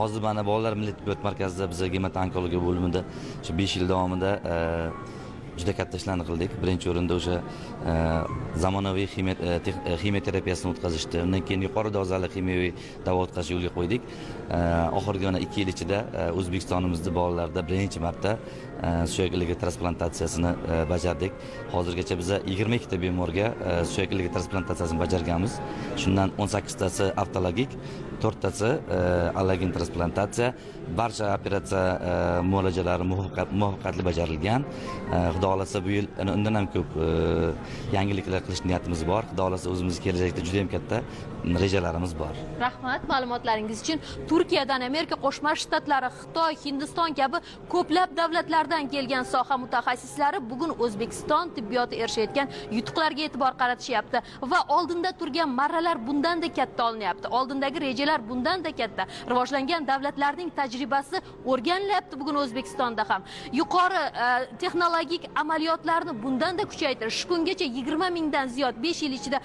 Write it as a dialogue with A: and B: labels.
A: Hozir mana bolalar milliy tibbiyot markazida biza gemato-onkologiya bo'limida shu 5 yil davomida juda katta ishlarni qildik. Birinchi o'rinda o'sha zamonaviy ximiya terapiyasini o'tkazishdi. Undan keyin yuqori dozali ximiyaviy davo o'tkazishni yo'lga qo'ydik. Oxirgi mana 2 yil ichida O'zbekistonimizda bolalarda birinchi marta suyak iligi transplantatsiyasini bajardik. Hozirgacha biza 22 ta bemorga suyak iligi transplantatsiyasini bajarganmiz. Shundan 18 tasi avtologik, to'rttasi allogen transplantatsiya. Barcha operatsiya muolajalari muvaffaqiyatli bajarilgan. Xudo xohlasa, bu yil ana undan ham ko'p yangiliklar qilish niyatimiz bor. Xudo xohlasa, o'zimiz kelajakda juda yam katta rejalarimiz bor.
B: Rahmat ma'lumotlaringiz uchun. Turkiyadan, Amerika Qo'shma Shtatlari, Xitoy, Hindiston kabi ko'plab davlatlardan kelgan soha mutaxassislari bugun O'zbekiston tibbiyoti erishayotgan yutuqlarga e'tibor qaratishyapti va oldinda turgan marralar bundanda katta olinyapti, oldindagi rejalar bundanda katta. Rivojlangan davlatlarning tajribasi o'rganilyapti bugun O'zbekistonda ham. Yuqori texnologik amaliyotlarni bundanda kuchaytirish, shu kungacha 20 mingdan ziyod 5 yil ichida